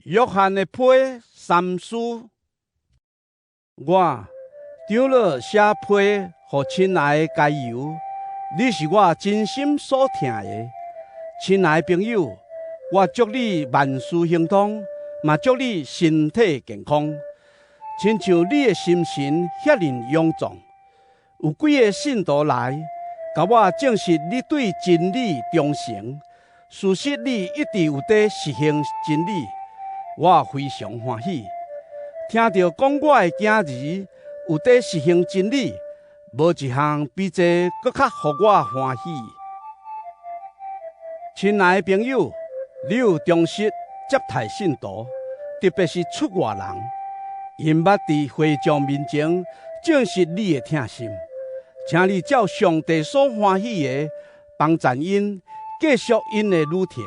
約翰的批三書，我長老寫批予親愛的該猶，你是我真心所疼的親愛朋友。我祝你萬事亨通，嘛祝你身體健康，親像你的心神遐爾勇壯。有幾个信徒來，共我證實你對真理忠誠，事實你一直有佇實行真理。我非常歡喜，聽著講我的囝兒有佇實行真理，無一項比這閣較予我歡喜。親愛的朋友，你有忠實接待信徒，特別是出外人，𪜶捌佇會眾面前證實你的疼心，請你照上帝所歡喜的，幫贊𪜶繼續𪜶的旅程。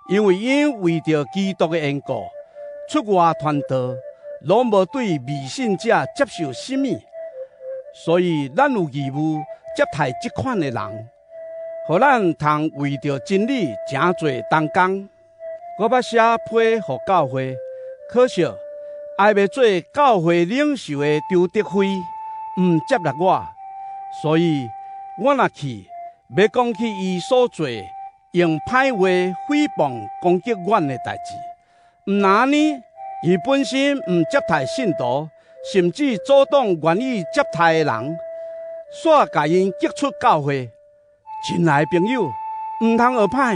因為𪜶為著基督的緣故，出外傳道，攏無對未信者接受啥物，所以咱有義務接待這款的人，予咱通為著真理誠濟同工。我捌寫批予教會，可惜愛欲做教會領袖的丟特腓毋接納我，所以我若去，欲講起伊所做用歹話誹謗攻擊阮的代誌。毋但按呢，伊本身毋接待信徒，甚至阻擋願意接待的人，煞共𪜶激出教會。親愛朋友，毋通學歹，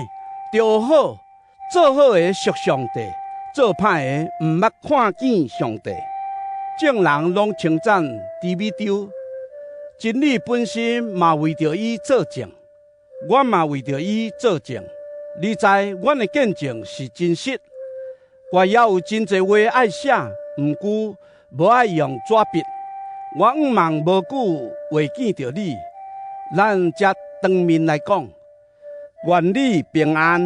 著學好。做好的屬上帝，做歹的毋捌看見上帝。眾人攏稱讚低米丟，真理本身嘛為著伊做證，阮嘛為著伊做證。你知阮的見證是真實。我猶有真濟話愛寫，毋過無愛用紙筆。我向望無久會見著你，咱才當面來講。願你平安，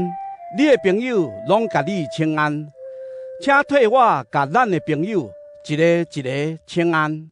你的朋友攏共你請安，請替我共咱的朋友一个一个請安。